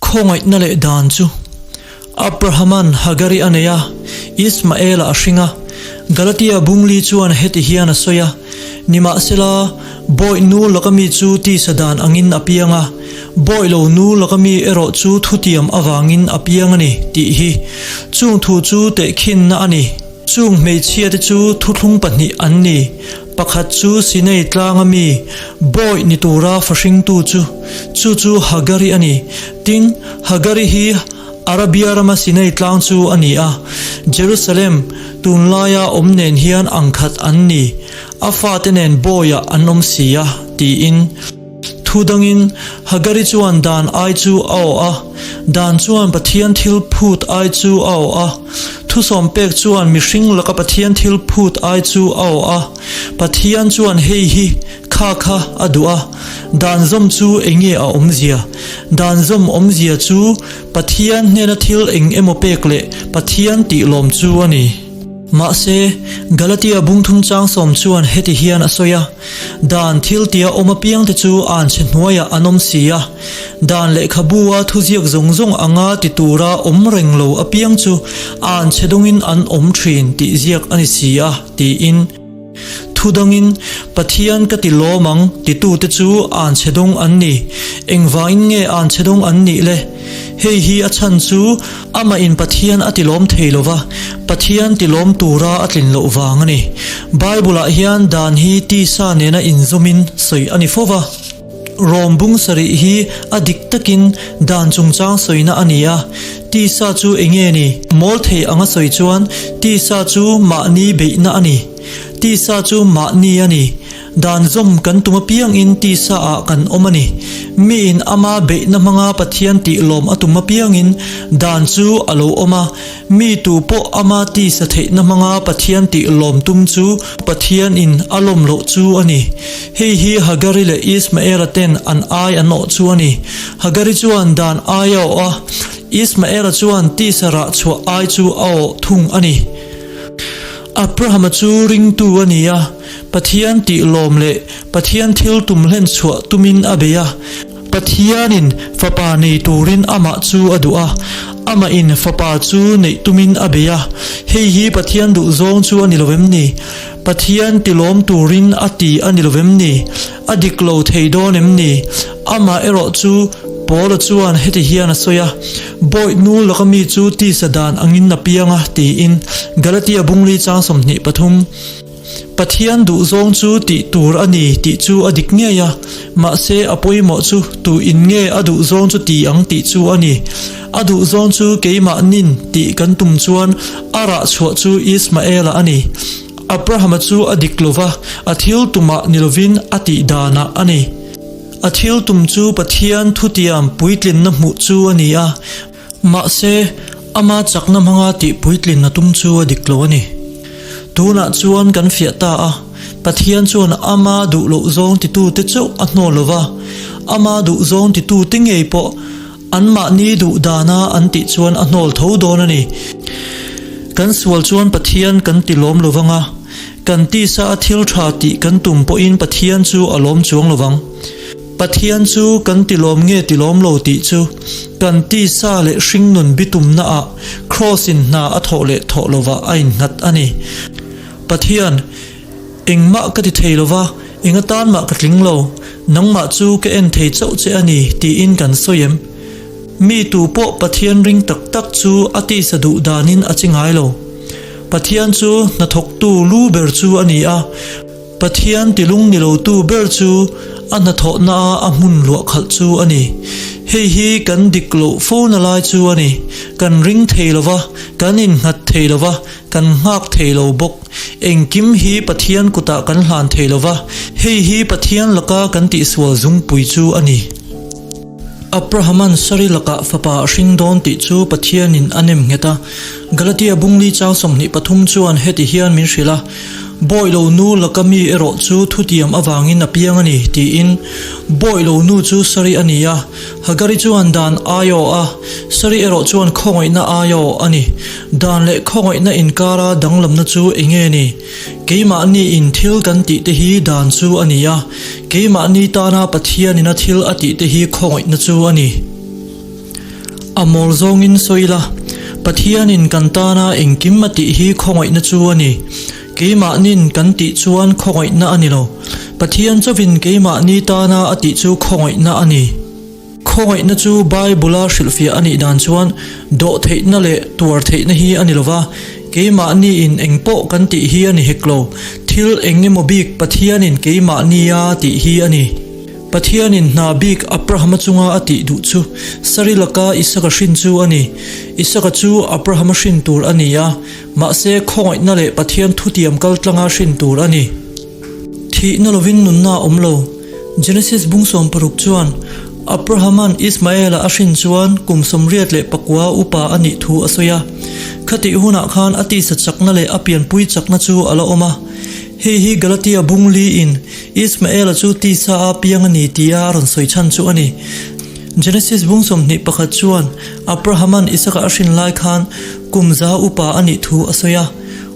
Khawngaihna leh dan chu. Abrahaman Hagari a nei a, Ismaela a hring a. Galatia bungli chuan heti hian a sawi a, Nimahsela, bawi nu laka mi chu tisa dan angin a piang a, bawi lo nu laka mi erawh chu thutiam avangin a piang a ni, tih hi. Chung thu chu tehkhinna a ni. Chung hmeichhia te chu thuthlung pahnih an ni. Pakhat chu Sinai tlanga mi, bawi ni tura fahringtu chu, chu chu Hagari a ni. Tin, Hagari hi Arabia rama Sinai tlang chu a ni a, Jerusalem, tunlaia awm nen hian angkhat an ni, a fate nen bawiah an awm si a, tiin. Thu dangin, Hagari chuan dan ai chu a awh a, dan chuan Pathian thil phut ai chu a awh a, thusawm pek chuan mihring laka Pathian thil phut ai chu a awh a, Pathian chuan hei hi kha kha a duh a, dan zawm chu enge a awmzia? Dan zawm awmzia chu Pathian hnena thil eng emaw pek leh Pathian tih lawm chu a ni. Mahse, Galatia bungthum chang sawm chuan heti hian a sawi a, Dan thil tia awm apiangte chu an chhe hnuaiah an awm si a, dan lehkhabu a thuziak zawng zawng anga ti tura awm reng lo apiang chu an chhe dawngin an awm thin tih ziak a ni si a, tiin. Thu dangin, Pathian ka ti lawm ang titute chu an chhe dawng an ni. Engvangin nge an chhe dawng an nih le? Hei hi a chhan chu amah in Pathian a ti lawm thei lo va, Pathian ti lawm tura a tlin loh vang a ni. Bible ah hian dan hi tisa nena inzawmin sawi a ni fo va. Rom bung sarih hi a dik takin dan chungchang sawina a ni a, tisa chu enge ni? Mawl thei anga sawi chuan tisa chu mahni beihna a ni. Tisa chu mahni a ni. Dan zawm kan tum apiangin tisa ah kan awm a ni. Miin ama beihna hmanga Pathian tih lawm a tum apiangin dan chu a lo awm a. Mi tu pawh ama tisa theihna hmanga Pathian tih lawm tum chu Pathianin a lawm loh chu a ni. Hei hi Hagari leh Ismaela ten an ai an awh chu a ni. Hagari chuan dan ai a awh a, Ismaela chuan tisa rah chhuah ai chu a awh thung a ni. Abrahama chu ringtu a ni a. Pathian tih lawm leh Pathian thil tum hlen chhuah tumin a bei a. Pathianin fapa nei turin amah chu a duh a, amahin fapa chu neih tumin a bei a. Hei hi Pathian duh zawng chu a ni lo vem ni? Pathian ti lawm turin a ti a ni lo vem ni? A dik lo thei dawn em ni? Amah erawh chu Paula chuan heti hian a sawi a, Bawi nu laka mi chu tisa dan angin a piang a, tiin Galatia bungli chang 23. Pathian duhzawng chu tih tur a ni tih chu a dik ngei a, mahse a pawimawh chu tu in nge a duhzawng chu ti ang tih chu a ni. A duhzawng chu keimah nin tih kan tum chuan a rah chhuah chu Ismaela a ni. Abrahama chu a dik lova, a thil tumah ni lovin a tih danah a ni. A thil tum chu Pathian thutiam puitlinna hmuh chu a ni a, Mahse, ama chakna hmanga tih puitlin a tum chu a dik lo a ni. Tunah chuan kan fiah ta a, Pathian chuan ama duh loh zawng titute chauh a hnawl lo va, ama duh zawng titute ngei pawh anmahni duh dana an tih chuan a hnawl tho dawn a ni. Kan sual chuan Pathian kan ti lawm lo vang a, kan tisa a thil tha tih kan tum pawhin Pathian chu a lawm chuang lo vang. Pathian chu kan ti lawm nge ti lawm lo tih chu kan tisa leh hringnun bitumna ah Kraws in hna a thawh leh thawh lovah a innghat a ni. Pathian, engmah ka ti thei lova, eng atan mah ka tling lo, nangmah chu ka en thei chauh che a ni tiin kan sawi em? Mi tu pawh Pathian ring tak tak chu a tisa duh danin a chi ngai lo. Pathian chu hnathawktu lu ber chu a ni a. Pathian tilung ni lotu ber chu a hnathawhna-a a hmun luah khalh chu a ni. Hei hi kan dik loh fona lai chu a ni. Kan ring thei lo va, kan innghat thei lo va, kan nghak thei lo bawk. Engkim hi Pathian kutah kan hlan thei lo va, hei hi Pathian laka kan tihsual zungpui chu a ni. Abrahaman Sari lakah fapa a hring dawn tih chu Pathianin a nem nghet a. Galatia bungli chang 23 chuan heti hian min hrilh a, Bawi lo nu laka mi erawh chu thutiam avangin a piang a ni, tiin. Bawi lo nu chu Sari a ni a, Hagari chuan dan ai a awh a, Sari erawh chuan khawngaihna ai a awh a ni. Dan leh khawngaihna inkara danglamna chu enge ni? Keimahni in thil kan tih te hi dan chu a ni a, keimahni tana Pathianina thil a tih te hi khawngaihna chu a ni. A mawl zawngin sawi ila, Pathianin kan tana engkim a tih hi khawngaihna chu a ni. Keimahnin kan tih chuan khawngaihna a ni lo. Pathian chauhin keimahni tana a tih chu khawngaihna a ni. Khawngaihna chu Bible-a hrilhfiah a nih dan chuan dawhtheihna leh tuartheihna hi a ni lo va, keimahniin engpawh kan tih hi a ni hek lo, thil eng emaw bik Pathianin keimahnia tih hi a ni. Pathianin hna bik Abrahama chunga a tih duh chu Sari laka Isaka hrin chu a ni. Isaka chu Abrahama hrin tur a ni a, mahse khawngaihna leh Pathian thutiam kaltlanga hrin tur a ni. Thihna lovin nunna a awm lo. Genesis bung 60 chuan Abrahama'n Ismaela a hrin chuan kum 84 upa a nih thu a sawi a. Khatih hunah khan a tisa chakna leh a pianpui chakna chu a la awm a. Hei hi Galatia bung liin Ismaela chu tisa a piang a ni tia a rawn sawi chhan chu a ni. Genesis bung 21 chuan Abrahama'n Isaka a hrin lai khan kum za upa a nih thu a sawi a.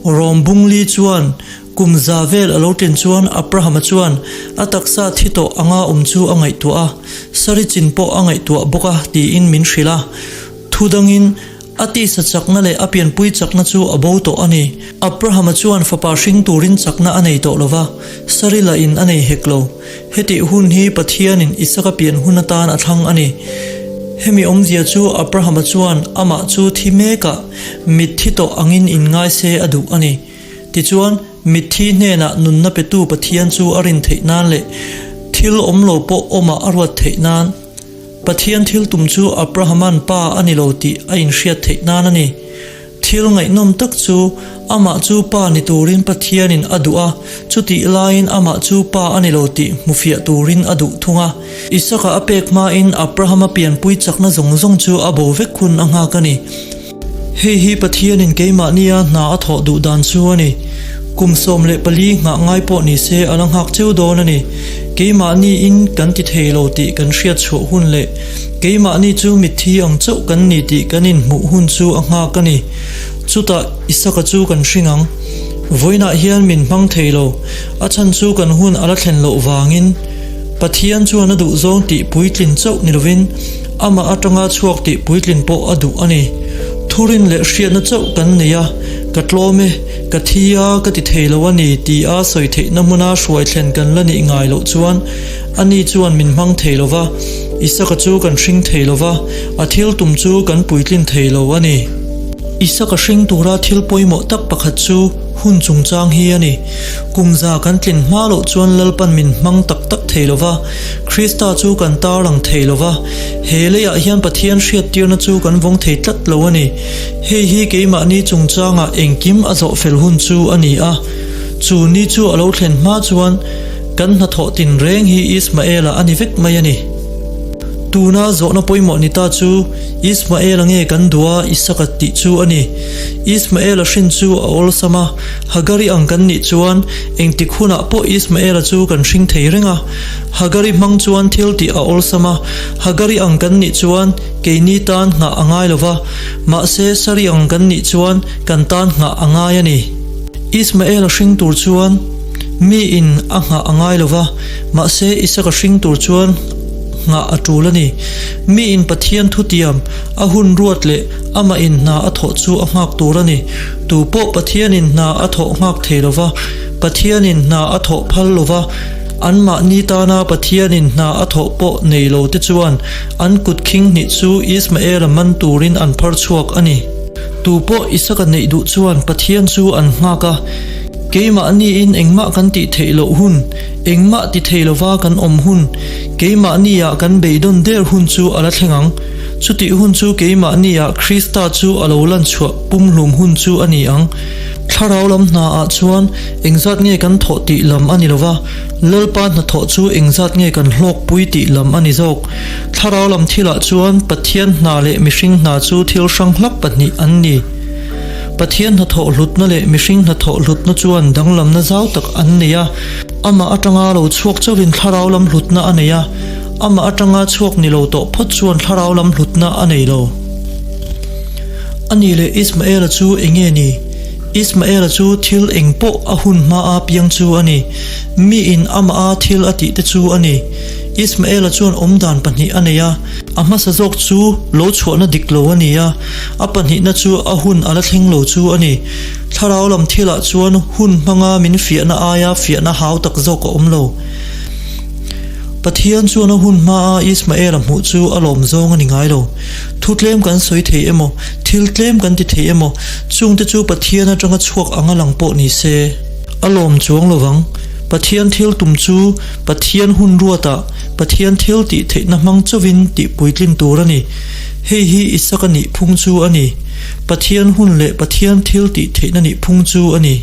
Rom bung li chuan Kum za vel a lo tlin chuan Abrahama chuan a taksa thi tawh anga awm chu a ngaihtuah a, Sari chin pawh a ngaihtuah bawk a tiin min hrilh a. Thu dangin a tisa chakna leh a pianpui chakna chu a bo tawh a ni. Abrahama chuan fapa hring turin chakna a nei tawh lo va, Sari lahin a nei hek lo. Hetih hun hi Pathianin Isaka pian hun atan a thlang a ni. Hemi awmzia chu Abrahama chuan amah chu thi mekah mitthi tawh angin inngai se a duh a ni. Tichuan, mitthi hnenah nunna petu Pathian chu a rin theih nan leh thil awm lo pawh awmah a ruat theih nan, Pathian thil tum chu Abrahama'n pa a ni lo tih a inhriat theih nan a ni. Thil ngaihnawm tak chu, amah chu pa ni turin Pathianin a duh a, chutih laiin amah chu pa a ni lo tih hmufiah turin a duh thung a. Isaka a pek hmain Abrahama pianpui chakna zawng zawng chu a bo vek hun a nghak a ni. Hei hi Pathianin keimahnia hna a thawh duh dan chu a ni. Kum 14 nghah ngai pawh ni se a la nghak cheu dawn a ni. Keimahniin kan ti thei lo tih kan hriat chhuah hun leh keimahni chu mitthi ang chauh kan ni tih kan inhmuh hun chu a nghak a ni. Chutah Isaka chu kan hring ang. Vawiinah hian min hmang thei lo, a chhan chu kan hun a la thlen loh vangin. Pathian chuan a duhzawng tih puitlin chauh ni lovin, Amah atanga chhuak tih puitlin pawh a duh a ni. Thurin leh hriatna chauh kan nei a, ka tlawm e, ka thi a, ka ti thei lo a ni tia sawi theihna hmuna hruai thlen kan la nih ngai loh chuan ani chuan min hmang thei lo va, Isaka chu kan hring thei lo va, a thil tum chu kan puitlin thei lo a ni. Isaka hring tura thil pawimawh tak pakhat chu hun chungchang hi a ni. Kum za kan tlin hma loh chuan Lalpan min hmang tak tak thei lo va, Krista chu kan tarlang thei lo va, he leiah hian Pathian hriattirna chu kan vawng thei tlat lo a ni. Hei hi keimahni chungchangah engkim a zawh fel hun chu a ni a. Chu ni chu a lo thlen hma chuan kan hnathawh tinreng hi Ismaela a ni vek mai a ni. Tuna zawhna pawimawh ni ta chu Ismaela nge kan duh a Isaka tih chu a ni. Ismaela hrin chu a awlsam a, Hagari ang kan nih chuan engtik hunah pawh Ismaela chu kan hring thei reng a. Hagari hmang chuan thil tih a awlsam a, Hagari ang kan nih chuan keini tan nghah a ngai lo va, mahse Sari ang kan nih chuan kan tan nghah a ngai a ni. Ismael a hring tur chuan miin a nghah a ngai lo va, mahse Isaka hring tur chuan nghah a tul a ni. Miin Pathian thutiam, a hun ruat leh amahin hna a thawh chu a nghak tur a ni. Tu pawh Pathianin hna a thawh nghak thei lo va, Pathianin hna a thawh phal lo va, Anmahni tana Pathianin hna a thawh pawh nei lo te chuan an kut khing hnih chu Ismaela man turin an phar chhuak a ni. Tu pawh Isaka neih duh chuan Pathian chu an nghak a, keimahniin engmah kan tih theih loh hun, engmah ti thei lova kan awm hun, keimahniah kan beidawn der hun chu a la thleng ang. Chutih hun chu keimahniah Krista chu a lo lan chhuah pumhlum hun chu a ni ang. Thlarau lam hnaah chuan Engzat nge kan thawh tih lam a ni lo va, Lalpa hnathawh chu engzat nge kan hlawkpui tih lam a ni zawk. Thlarau lam thilah chuan Pathian hna leh mihring hna chu thil hrang hlak pahnih an ni. Pathian hnathawh hlutna leh mihring hnathawh hlutna chuan danglamna zau tak an nei a. Amah atanga lo chhuak chauhin thlarau lam hlutna a nei a, amah atanga chhuak ni lo tawh phawt chuan thlarau lam hlutna a nei lo. A ni leh Ismaela chu enge ni? Ismaela chu thil eng pawh a hun hmaa piang chu a ni. Miin amaha thil a tih te chu a ni. Ismaela chuan awmdan pahnih a nei a, a hmasa zawk chu lo chhuahna dik lo a ni a, a pahnihna chu a hun a la thleng lo chu a ni. Thlarau lam thilah chuan hun hmanga min fiahna aia fiahna hau tak zawk a awm lo. Pathian chuan a hun hmaa Ismaela hmuh chu a lawm zawng a ni ngai lo. Thu tlem kan sawi thei emaw, thil tlem kan ti thei emaw, chungte chu Pathian atanga chhuak anga lang pawh ni se. A lawm chuang lo vang. Pathian thil tum chu Pathian hun ruatah Pathian thil tih theihna hmang chauhin tih puitlin tur a ni. Hei hi Isaka nih phung chu a ni. Pathian hun leh Pathian thil tih theihna nih phung chu a ni.